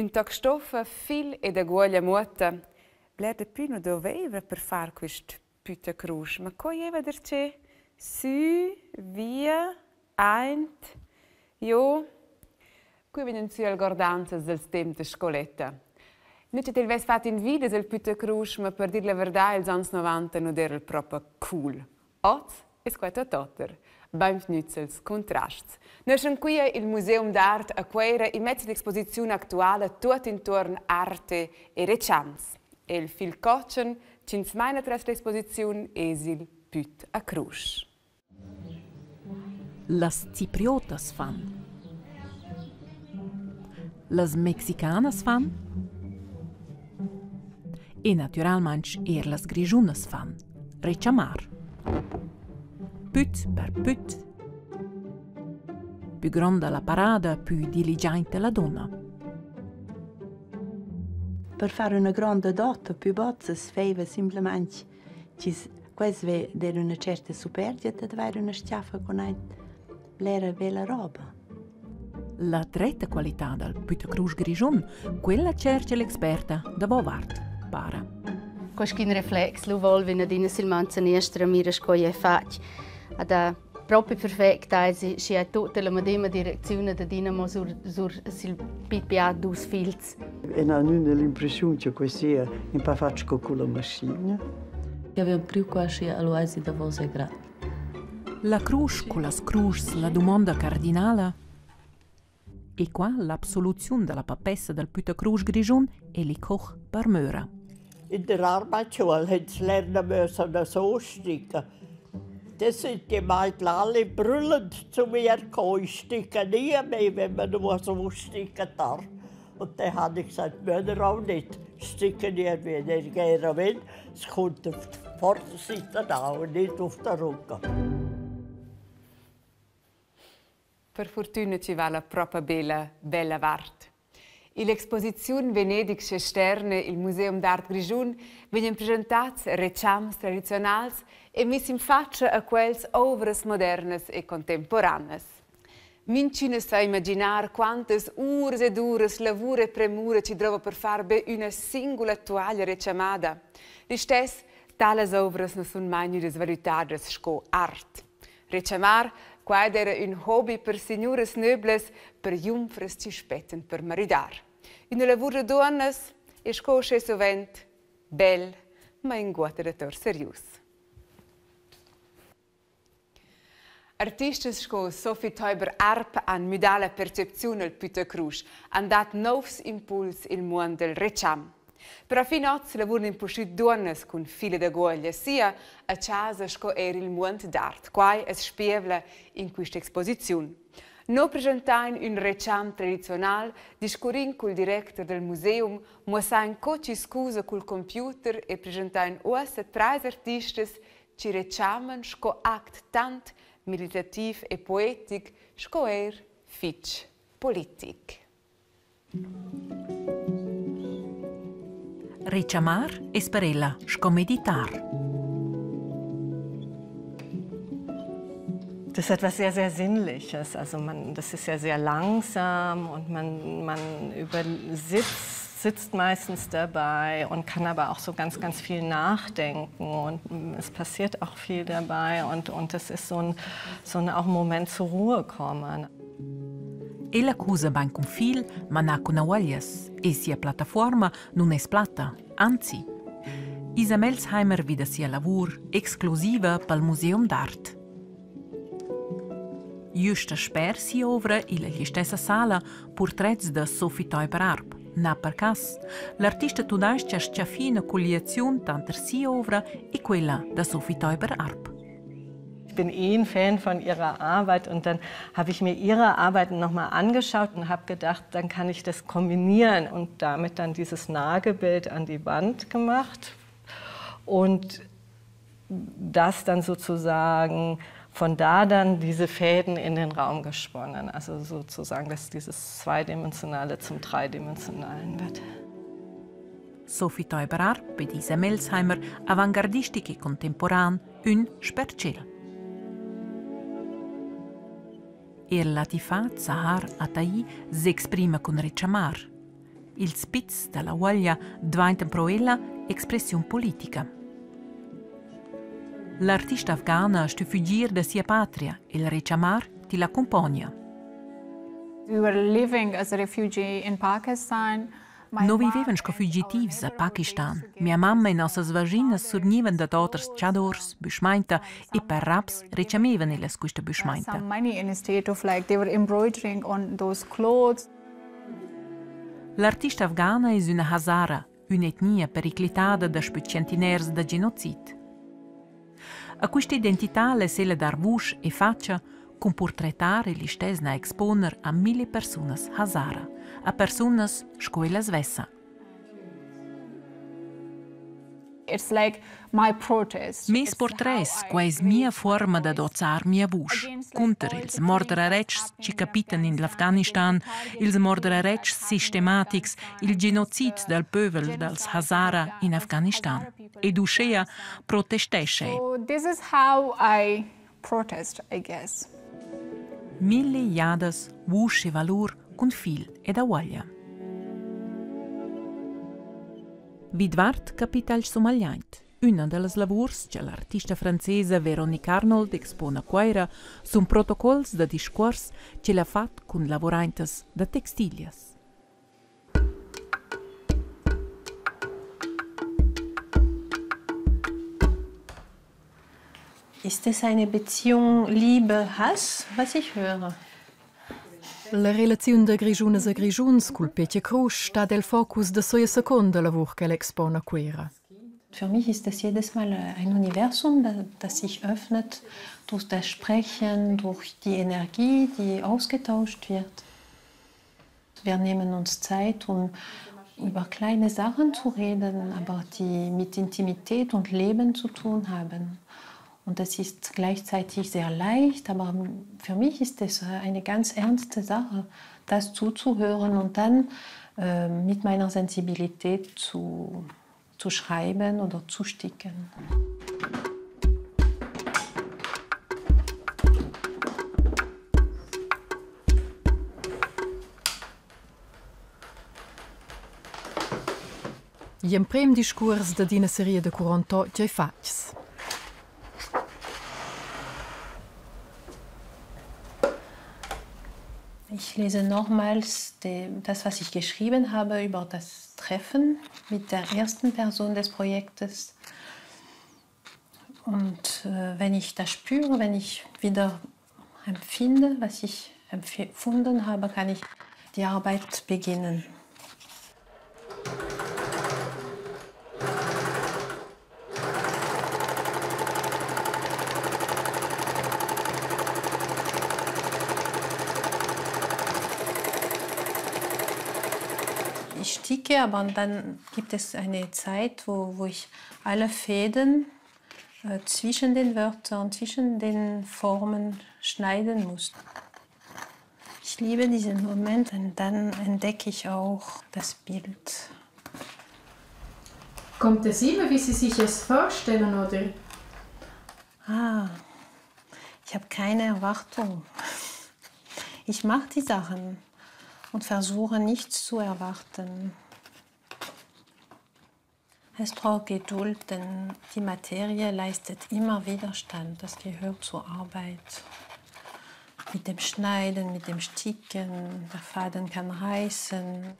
Ün toc stoffa, fil ed aguoglia muotta. Bler daplü nu dovaiva per far quist pütta crusch, ma co jeva darcheu? Sü, via, aint, jo. Qui vegnan sü algordanzas dals temps da scoletta. Nu cha til vess fat invidas al pütta crusch, ma per dir la verdà ils ans novanta nu d'eira'l propa cool. Oz es quai tuot oter. Bainvgnüts als cuntrasts. Noi sun quia i'l Museum d'art a Cueira immez l'exposiziun actuala tuot intuorn arte e rechams. El fil cotschen ch'ins maina tras l'exposiziun es il püt a crusch. Las Cipriotas fan. Las Mexicanas fan. E natüralmaing eir las Grischunas fan. Rechamar. Püt per püt. Pü gronda la parada, pü diligiainta la donna. Per far üna gronda dota pü bod as faiva simplamaing chi's quels ve d'eira üna tscherta supergia dad avair üna s-chaffa cun aint blera bella roba. La dretta qualità dal Pütacrusch grischun, quella tschercha l'experta davovart, para. Quest in reflex lu volvin adina sil maun seniester mira sco ei fatg. Ad ha propi perfect eisi schi ei tut la medema direcziun ed adina mo sur, sur sil PPA dus fils. E non ho l'impressiun che quei sia un pa fatg co la maschina. Avevo priu quasi all'oasi davos e grad. La crusch cullas cruschs la dumonda cardinala e qua l'absoluziun dalla papessa dal Pütacrusch grischun Eli Koch barmöra. In der Arbeitsschule haben sie lernen müssen, so stricken. Das sind die Mädchen alle brüllend zu mir gekommen. Ich stricke nie mehr, wenn man nur so stricken darf. Und dann habe ich gesagt, Männer auch nicht. Stricken ihr, wenn ihr gerne will. Es kommt auf die Vorderseite an und nicht auf den Rücken. Per fortüna ci va la propa bella, bella vart. Ill'exposiziun Venedig Sterne il Museum d'art Grischun vegnan presentats rechams tradiziunals e miss in fatscha a quels ouvras modernas e contemporanas. Minchün sa imaginar quantas uras ed uras lavur e premura chi drouva per far be üna singula tuaglia rechamada. Listess, talas ouvras nu sun mai gnüdas valütadas sco art. Rechamar, quai d'eira ün hobi per signuras nöblas, per giunfras chi spettan per maridar. Üna lavur da duonnas e sco uschè suvent bel, ma inguotta da tor serius. Artistas sco Sophie Teuber-Arp han müdà la percepziun al Pütacrusch, han dat nouvs impuls i'l muond dal recham. Però fin hoz lavuran impustüt duonnas cun fila d'aguoglia sia a chasa sco eir i'l muond d'art. Quai as spievla in quista exposiziun. No preschantain ün recham tradiziunal, discurrin cul directur dal museum, muossain co chi's scusa cul computer e preschantain uossa trais artistas chi rechaman sco act tant meditativ e poetic sco eir fich politic. Rechamar es per ella sco meditar. Das ist etwas sehr, sehr Sinnliches. Also man, das ist ja sehr langsam und man, man übersitzt sitzt meistens dabei und kann aber auch so ganz, ganz viel nachdenken und es passiert auch viel dabei und, und das ist so ein, so ein auch Moment zur Ruhe kommen. Ella cusa bain cun fil, ma na cun aguaglias e sia plattafuorma nun es platta, anzi. Isa Melsheimer vida sia lavur exclusiva pel Museum d'art. Güsta sper sia ovra illa listessa sala purtrets da Sophie Teuber-Arp. Na per cas. L'artista tudais-cha s-chaffì üna colliaziun tanter sia ovra e quella da Sophie Teuber-Arp. Ich bin eh ein Fan von ihrer Arbeit und dann habe ich mir ihre Arbeiten noch mal angeschaut und habe gedacht, dann kann ich das kombinieren und damit dann dieses Nagelbild an die Wand gemacht und das dann sozusagen von da dann diese Fäden in den Raum gesponnen. Also sozusagen, dass dieses Zweidimensionale zum Dreidimensionalen wird. Sophie Teuber-Arp ed Isa Melsheimer avantgardistic e contemporan ün sper tschel. Er Latifa Zahar Atai s'exprima cun rechamar. Ils pizs da la uaglia dvaintan pro ella expressiun politica. L'artista afgana stu fügir da sia patria e il rechamar ti l'accumpogna. We were living as a refugee in Pakistan. No vivevan sco fugitivs a Pakistan. Mia mamma e nossas vaginas surgnivan dad oters chadors, büschmainta e per raps rechamevan ellas quista büschmainta. Some money in a state of like they were embroidering on those clothes. L'artista afgana es üna Hazara, ün'etnia periclitada daspö tschientiners da genocid. A quista identità less ella dar vusch e fatscha cun purtretar e listess na exponer a milli persunas Hazara, a persunas sco ella svessa. It's like my protest. Mes portrets, quai es mia fuorma da dozar mia vusch. Cunter ils mordraretschs chi capitan in l'Afghanistan, ils mordraretschs sistematics, il genocid dal pövel dals Hazara in Afghanistan. Ed uschea protestescha So this is how I protest, I guess. Milli jadas vusch e valur cun fil ed aguaglia. Vidvart capital sumagliaint. Üna da las lavurs cha l'artista francesa Véronique Arnold expona a Cuaira sun protocols da discuors ch'ella ha fat cun lavuraintas da textilias. Ist es eine Beziehung Liebe Hass, was ich höre? La relaziun da Grischunas e Grischuns cul Petja Crusch stat el focus da sia seconda lavur ch'el expona a Cuera. Für mich ist das jedes Mal ein Universum, das sich öffnet durch das Sprechen, durch die Energie, die ausgetauscht wird. Wir nehmen uns Zeit, um über kleine Sachen zu reden, aber die mit Intimität und Leben zu tun haben. Und das ist gleichzeitig sehr leicht, aber für mich ist es eine ganz ernste Sache, das zuzuhören und dann äh, mit meiner Sensibilität zu, zu schreiben oder zu sticken. Gl'emprem discuors dad ina seria da curontotg ei fatgs. Ich lese nochmals das, was ich geschrieben habe über das Treffen mit der ersten Person des Projektes. Und äh, wenn ich das spüre, wenn ich wieder empfinde, was ich empfunden habe, kann ich die Arbeit beginnen. Ich sticke, aber dann gibt es eine Zeit, wo, wo ich alle Fäden äh, zwischen den Wörtern, zwischen den Formen schneiden muss. Ich liebe diesen Moment und dann entdecke ich auch das Bild. Kommt es immer, wie Sie sich es vorstellen, oder? Ah, ich habe keine Erwartung. Ich mache die Sachen und versuche nichts zu erwarten. Es braucht Geduld, denn die Materie leistet immer Widerstand. Das gehört zur Arbeit. Mit dem Schneiden, mit dem Sticken, der Faden kann reißen.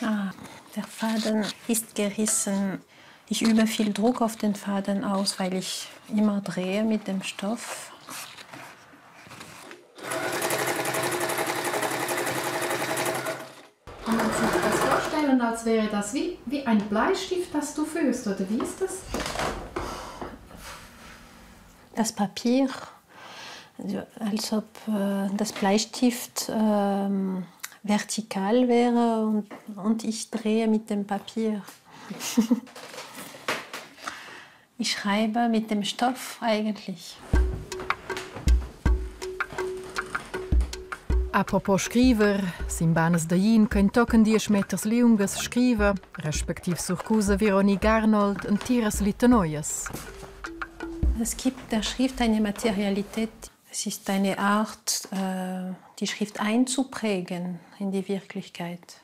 Ah, der Faden ist gerissen. Ich übe viel Druck auf den Faden aus, weil ich immer drehe mit dem Stoff. Kann man sich das vorstellen, als wäre das wie, wie ein Bleistift, das du führst, oder wie ist das? Das Papier, als ob äh, das Bleistift ähm, vertikal wäre und, und ich drehe mit dem Papier. ich schreibe mit dem Stoff eigentlich. Apropos scriver, sin banas da Yin ch'ein tochen diesch meters liungas scriva, respectiv surcusa Veronique Arnold entiras litanoias. Es gibt der Schrift eine Materialität. Es ist eine Art, äh, die Schrift einzuprägen in die Wirklichkeit.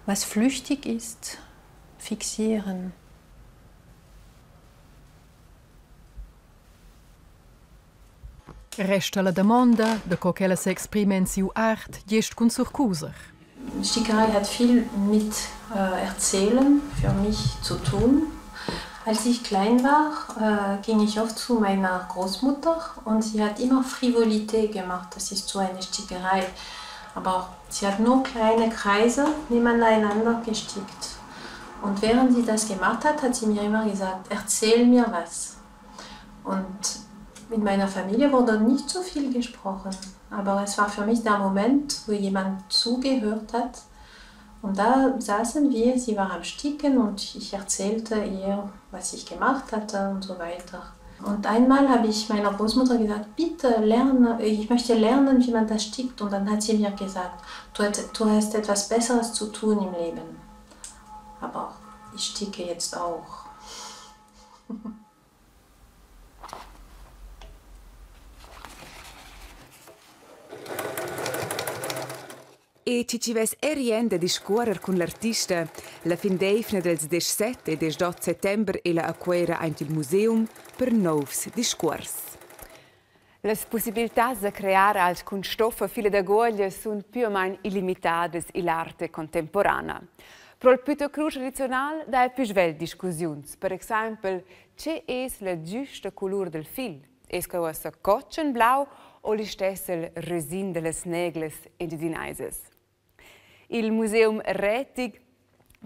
Was flüchtig ist, fixieren. Resta la damonda da co ch'ella s'exprima en siu art gest cun surcuser. Stickerei hat viel mit äh, Erzählen für mich zu tun. Als ich klein war, äh, ging ich oft zu meiner Großmutter und sie hat immer Frivolité gemacht. Das ist so eine Stickerei. Aber sie hat nur kleine Kreise nebeneinander gestickt. Und während sie das gemacht hat, hat sie mir immer gesagt, erzähl mir was. Und mit meiner Familie wurde nicht so viel gesprochen. Aber es war für mich der Moment, wo jemand zugehört hat. Und da saßen wir, sie war am Sticken und ich erzählte ihr, was ich gemacht hatte und so weiter. Und einmal habe ich meiner Großmutter gesagt, bitte lerne, ich möchte lernen, wie man das stickt. Und dann hat sie mir gesagt, du, du hast etwas Besseres zu tun im Leben. Aber ich sticke jetzt auch. E chi chi vess eir jent da discuorrer cun l'artista la fin d'eivna dals deschset e deschdot settember illa a Cuera aint il museum per nouvs discuors. Las pussibiltats da crear alch cun stoffa fila d'aguoglia sun più o main illimitadas ill'arte contemporana. Pro'l püt crusch tradiziunal daja plü svelt discussiuns. Per exaimpel, che es la giüsta culur dal fil? Es que uossa cotschen, blau o listess il resin da las neglas engiadinaisas? Il Museum Retic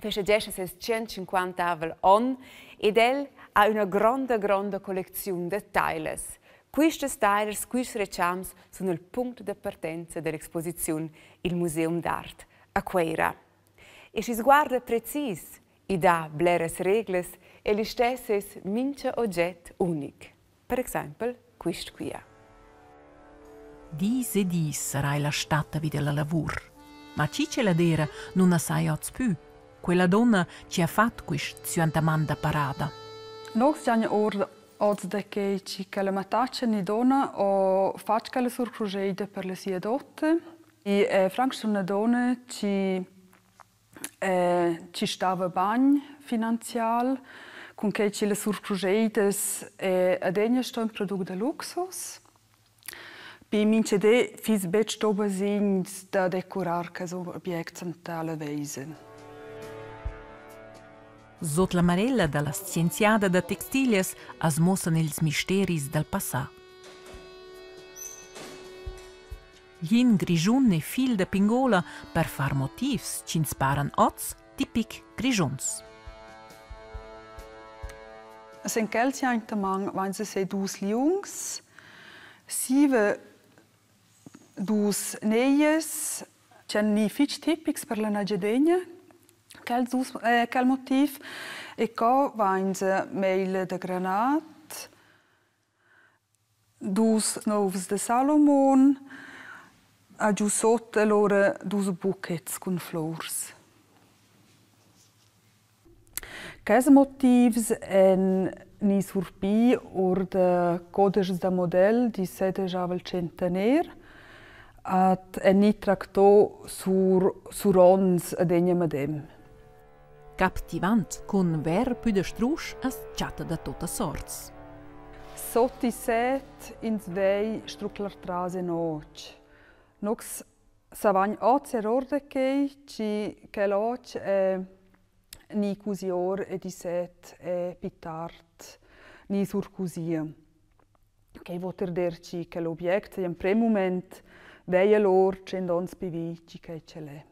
festegescha ses 150avel onn ed el ha üna gronda, gronda collecziun da tailas. Quistas tailas, quists rechams sun il punct da partenza dell'exposiziun il Museum d'art a Cueira. E schi's guarda precis, i dà bleras reglas e listess es mincha oget unic. Per exaimpel quist quia. Dis e dis sarà ella statta vi dalla lavur. Ma chi ch'ella d'eira nun as saja hoz pü, quella donna chi ha fat quist süantaman da parada. Nos giagn our oz da quei chi che la mattatscha ni donna ho fatg quella surcruscheida per la sia dotta. E è franc schon una donna chi chi stava bagn finanzial, cun quei chi las surcruscheidas è adegna sto ün product da luxus. Pi mincha di fiss betg sto basegns da decorar quels objects en tala veisa. Sot la marella da la scienziada da textilias as muossan ils misteris dal passà. Glin grischun e fil da pingola per far motivs ch'ins paran oz tipic grischuns. Sen quel siaintamang vainsa se dus liungs, siva dus neias, ch'èn ni fitg tipics per la Nagiadegna, quel, dus, eh, quel motiv, e co vainsa meila da granat, Dus nouvs da Salomon ha giu sot allura dus buchets cun flurs. Quels motivs èn gnì surpi our da codeschs da model di sedesch-avel tschentaner ad èn gnì tractò sur sur ons adegna medem. Captivant cun ver pü da strusch as chatta da tuottas sorts. Sot i set ins vei struclar tras e notg. Nox savagn oz er or da quei chi quel och è ni cusior ed i set è pi tard ni surcusia. Quei vot er dir chi quel object ei emprem mument vegl or tschient onns pi vi chi quei ch'el è.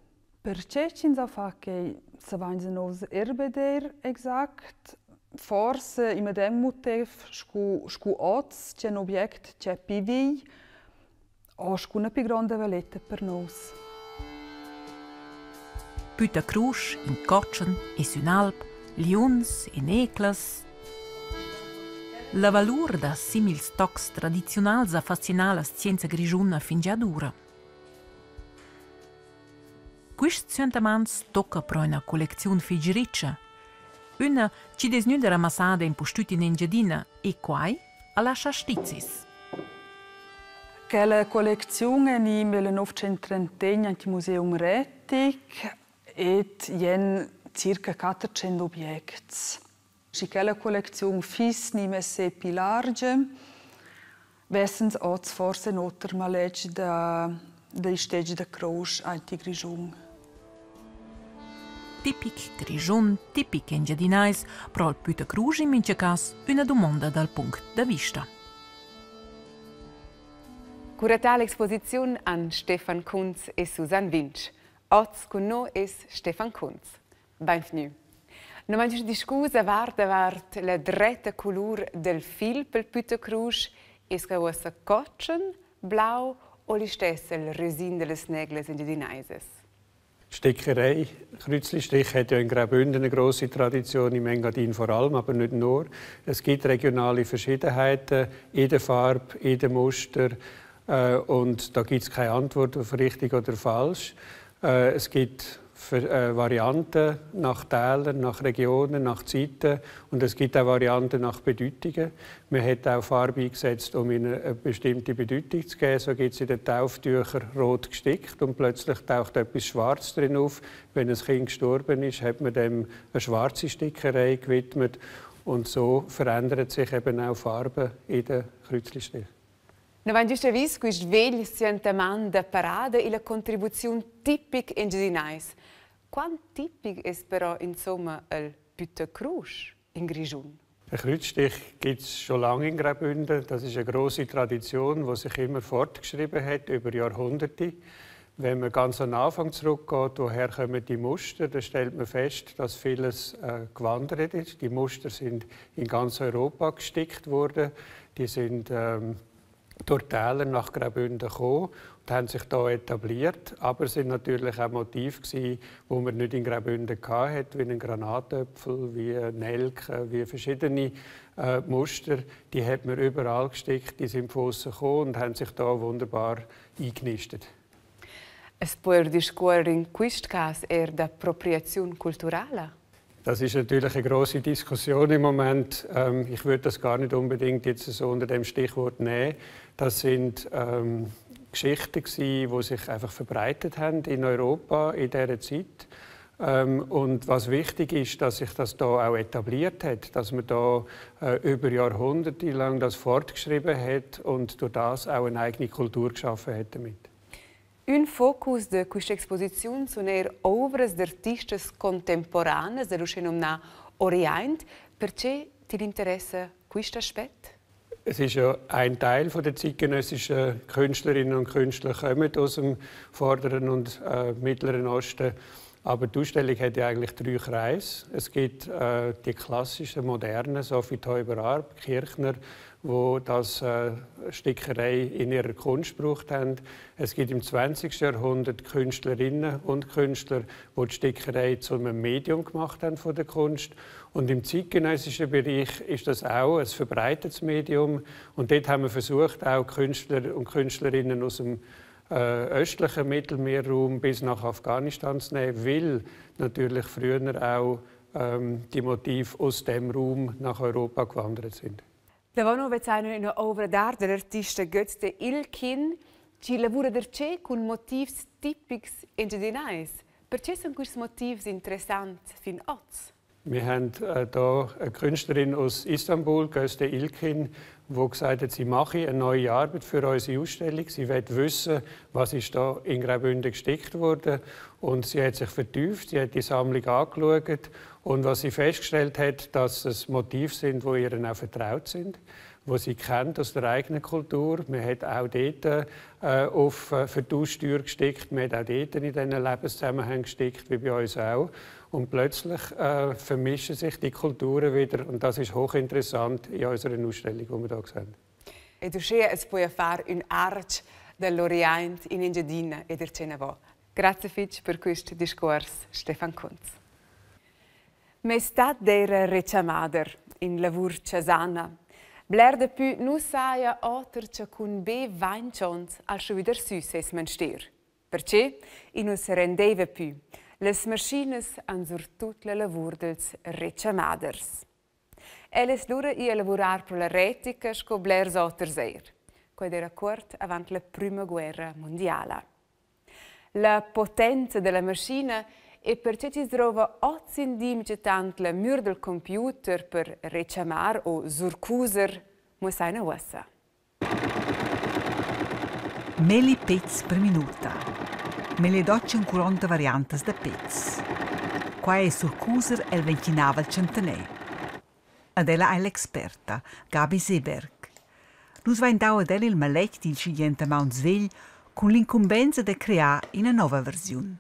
Perche ch'ins ha fat quei savains nus er veder exact. Forse il medem motiv scu scu hoz c'è ün object ch'è pi vegl o scu üna pi gronda valetta per nus. Pütta crusch in cotschen e sün alp, liuns e neclas. La valur da simils tocs tradiziunals ha fascinà la scienza grischuna fingià dura. Quists tschentamans tocca però üna collecziun fich richa. Üna chi'd es gnüda ramassada impustüt in Engiadina e quai a lascha stizis. Quella collecziun è in 1931 ant Museum Retic ed jen circa 400 objects. Schi quella collecziun fiss ni messe pi largia, vessens oz forse ün oter maletg da da stegi da crousch aint il Grischun. Tipic grischun, tipic engiadinais, pro il püt da crusch in mincha cas üna dumonda dal punct da vista. Curatà l'exposiziun han Stefan Kunz e Susan Vinch. Oz cun no es Stefan Kunz. Bainvgnü. No vain discus davart davart la dretta culur del fil pel püt da crusch. Es que uossa cotschen, blau o listess il resin da las neglas engiadinaisas? Stickerei, Kreuzlistich hat ja in Graubünden eine grosse Tradition, im Engadin vor allem, aber nicht nur. Es gibt regionale Verschiedenheiten in der Farbe, in dem Muster und da gibt es keine Antwort auf richtig oder falsch. Es gibt Varianten nach Tälern, nach Regionen, nach Zeiten und es gibt auch Varianten nach Bedeutungen. Man hat auch Farbe eingesetzt, um ihnen eine bestimmte Bedeutung zu geben. So gibt es in den Tauftüchern rot gestickt und plötzlich taucht etwas schwarz drin auf. Wenn ein Kind gestorben ist, hat man dem eine schwarze Stickerei gewidmet und so verändert sich eben auch Farbe in den Kreuzlistich. No vain güsta vis quist vegl sientaman da parada illa contribuziun tipic engiadinais. Quant tipic es però insomma il pütta crusch in Grischun? Den Kreuzstich gibt es schon lange in Graubünden. Das ist eine große Tradition, die sich immer fortgeschrieben hat über Jahrhunderte. Wenn man ganz am Anfang zurückgeht, woher kommen die Muster, dann stellt man fest, dass vieles gewandert ist. Die Muster sind in ganz Europa gestickt worden. Die sind durch Täler nach Graubünden gekommen und haben sich da etabliert, aber sind natürlich auch Motive gewesen, wo man nicht in Graubünden hatte, wie ein Granatöpfel, wie Nelken, wie verschiedene Muster. Die hat man überall gestickt, die sind von aussen gekommen und haben sich da wunderbar eingenistet. Es po eir discuorrer in quist cas eir d'appropriaziun culturala? Das ist natürlich eine große Diskussion im Moment. Ich würde das gar nicht unbedingt jetzt so unter dem Stichwort nehmen. Das sind Geschichten gewesen, die sich einfach verbreitet haben in Europa in dieser Zeit. Und was wichtig ist, dass sich das da auch etabliert hat, dass man da über Jahrhunderte lang das fortgeschrieben hat und durch das auch eine eigene Kultur geschaffen hat damit. Ün focus da quista exposiziun sun eir ouvras d'artistas contemporanas da l'uschenumnà Oriaint. Perche t'interessa quist aspet? Es ist ja ein Teil von der zeitgenössischen Künstlerinnen und Künstler kommen aus dem Vorderen und Mittleren Osten. Aber die Ausstellung hat ja eigentlich drei Kreise. Es gibt die klassischen, modernen, Sophie Taeuber-Arp, Kirchner, wo das Stickerei in ihrer Kunst gebraucht haben. Es gibt im 20. Jahrhundert Künstlerinnen und Künstler, die die Stickerei zu einem Medium gemacht haben von der Kunst. Und im zeitgenössischen Bereich ist das auch ein verbreitetes Medium. Und dort haben wir versucht, auch Künstler und Künstlerinnen aus dem östlichen Mittelmeerraum bis nach Afghanistan zu nehmen, weil natürlich früher auch die Motive aus dem Raum nach Europa gewandert sind. Davo no vezzaina üna ouvra d'art da l'artista Gözde Ilkin chi lavura darcheu cun motivs tipics engiadinais. Perche sun quists motivs interessants fin hoz? Wir haben hier eine Künstlerin aus Istanbul, Gözde Ilkin, die gesagt hat, sie mache eine neue Arbeit für unsere Ausstellung. Sie will wissen, was ist da in Graubünden gestickt wurde. Und sie hat sich vertieft, sie hat die Sammlung angeschaut. Und was sie festgestellt hat, dass es Motive sind, die ihr auch vertraut sind, die sie kennt aus der eigenen Kultur. Man hat auch dort auf für die Haustür gestickt, man hat auch dort in diesen Lebenszusammenhängen gestickt, wie bei uns auch. Und plötzlich vermischen sich die Kulturen wieder. Und das ist hochinteressant in unserer Ausstellung, die wir hier sehen. Ed uschea as poja far ün arch da l'Oriaint in Engiadina ed er Cenavò. Grazie fich per quist discuors, Stefan Kunz. Meis tat d'eira rechamader in lavur chasana. Bler dapü nu saja oter cha cun be vainch ons al stuvü dar sü seis manster. Perche i nu se rendeiva pü. Las maschinas han surtut la lavur dels rechamaders. El es lura i a lavurar pro la Retica sco blers oters eir. Quai d'eira cuort avant la prüma guerra mundiala. La potenza da la maschina e perche chi's drouva hozindi minchatant la mür dal computer per rechamar o surcuser, muossaina uossa. Melli pezs per minuta. Melli dotschen curonta variantas da pezs. Quai è surcuser el ventinavel tschentaner. Ad ella ei l'experta, Gabi Seeberg. Nus vein dau ad el il maletg dil schigentamauns vegl cun l'incumbensa da crear ina nova versiun.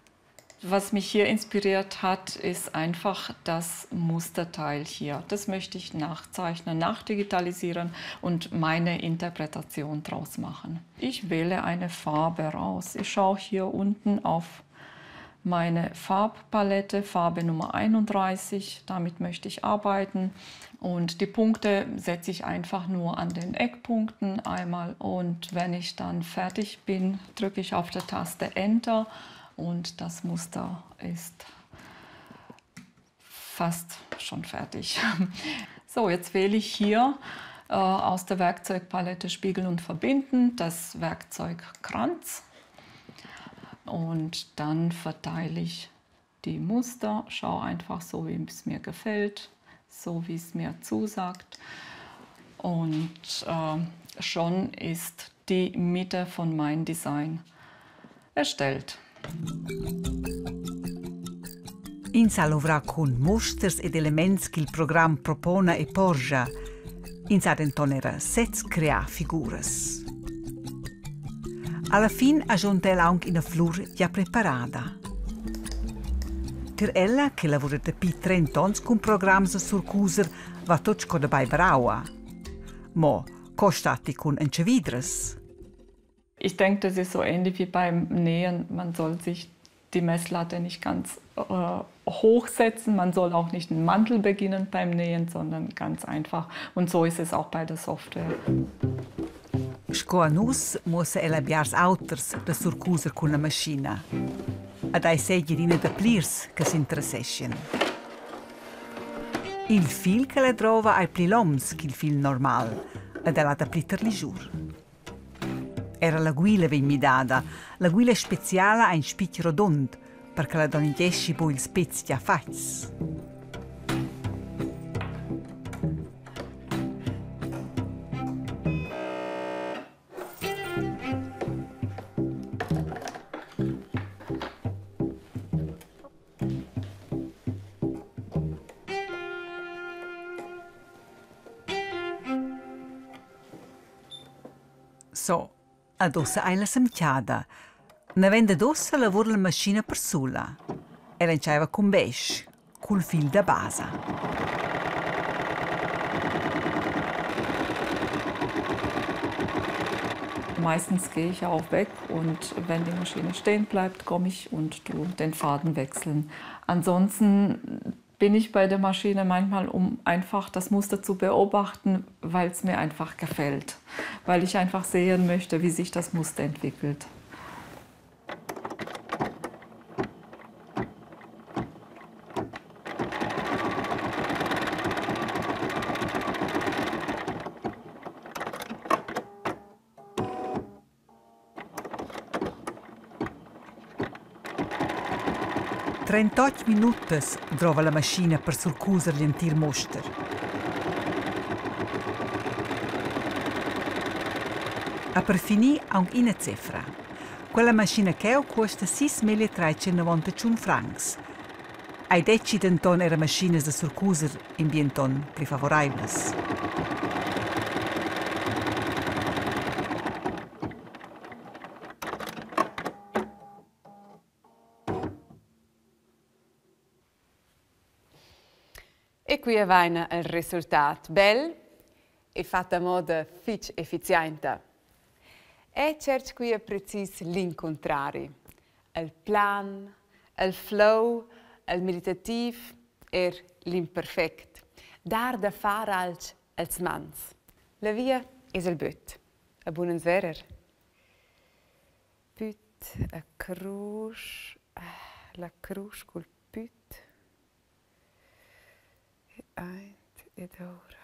Was mich hier inspiriert hat, ist einfach das Musterteil hier. Das möchte ich nachzeichnen, nachdigitalisieren und meine Interpretation draus machen. Ich wähle eine Farbe raus. Ich schaue hier unten auf meine Farbpalette, Farbe Nummer 31. Damit möchte ich arbeiten. Und die Punkte setze ich einfach nur an den Eckpunkten einmal. Und wenn ich dann fertig bin, drücke ich auf der Taste Enter und das Muster ist fast schon fertig. So, jetzt wähle ich hier äh, aus der Werkzeugpalette Spiegeln und Verbinden das Werkzeug Kranz. Und dann verteile ich die Muster, schaue einfach so, wie es mir gefällt, so wie es mir zusagt. Und äh, schon ist die Mitte von meinem Design erstellt. Ins ha luvrà cun musters ed elements ch'il program propona e porscha. Ins ha denton era sez creà figuras. Alla fin agiunta el aunc ina flur gia preparada. Tier ella, che lavura dapi 30 onns cun programs da surcuser, va tut sco da beiber aua. Mo co statti cun entschevidras? Ich denke, das ist so ähnlich wie beim Nähen. Man soll sich die Messlatte nicht ganz äh, hochsetzen. Man soll auch nicht einen Mantel beginnen beim Nähen, sondern ganz einfach. Und so ist es auch bei der Software. Sco a nus muossa ella biars auters da surcuser cun la maschina. Ed ei seigi adina daplirs che s'interesseschien. Il fil che la drova ei pli loms ch'il fil normal ed el ha dapli terlischur. Era la guila vegn midada. La guila speciala ha in spitg rodund per che la donnegeschi buc ils pézs gia fatgs. So, ad ussa ei la semtgada. Naven dad ussa lavura la maschina persula. Ella entscheiva cun besch, cul fil da basa. Meistens gehe ich auch weg und wenn die Maschine stehen bleibt, komme ich und tu den Faden wechseln. Ansonsten bin ich bei der Maschine manchmal, um einfach das Muster zu beobachten, weil es mir einfach gefällt, weil ich einfach sehen möchte, wie sich das Muster entwickelt. 38 minutas drova la maschina per surcuser l'entir muster. A per finir aunc ina cefra. Quella maschina cheu cuosta 6.391 francs. Ei deci denton era maschinas da surcuser in bien ton pli favoreivlas. E qui avaina il resultat bel e fat a moda fich efficiainta. E tscherch quia precis l'incuntrari. Il plan, il flow, il meditativ, eir l'imperfect. Dar da far alch als mans. La via es il böt. A bun ans verer. Püt a crusch, la crusch cul püt. E aint e. Ed oura.